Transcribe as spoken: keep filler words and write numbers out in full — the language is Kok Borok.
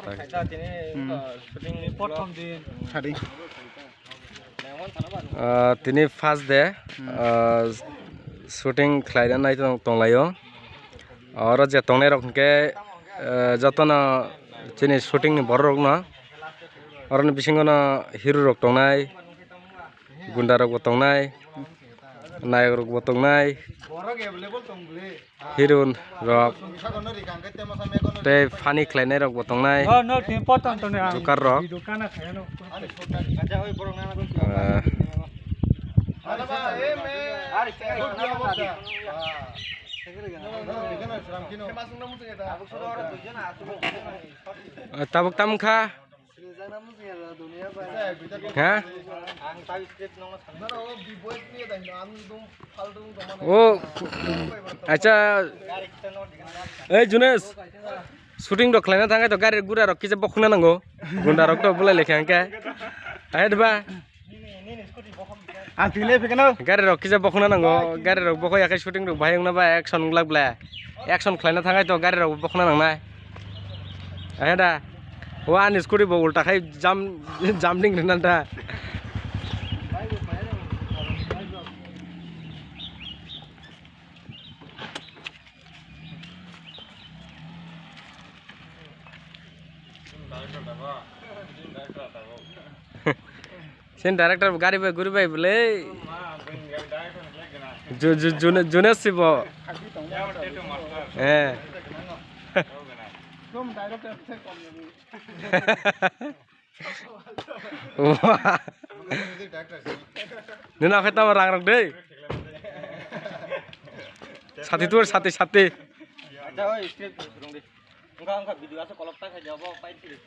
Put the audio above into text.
Tini, ah, tini first day, ah, shooting khlaina nai tong-, tonglaio. Oro je tongnai rok hwnkhe, ah, jotono chini shooting ni borok rokno, oroni bisingo no hero rok tongnai, gunda rok bo tongnai, nayok rok bo tongnai. Hero rok tei funny khlainai rok bo tongnai. Oh, no, tin pot ton ton ang. Joker rok. Video kana khaino. Ah. Ah, tabuk tam kha. Ha? O, acha. Ei, Junes, shooting rok khlaina thangkhe to gari gura rok kisa bokhokna nango. Gunda rok to bulai lekha hwnkhe. Ahe diba? Ang twi le phikeno. Gari rok kisa bokhokna nango. Gari rok bokhok yakhe shooting rok bahai wngna ba action glak ble. Action khlaina thangkhe to gari rok bokhokna nangnai. Ahe da. O ani scooty bo ulta khai jam, jam ding rina da. Sin director gari bai guri bai bole. Ju-, ju-, june, june sibo. Eh. Wah. Nini akhai tamo rang rok dei. Sati tuar sati sati. Acha oi script rong di. Engka engka video asa kolok ta khai jabo pai script.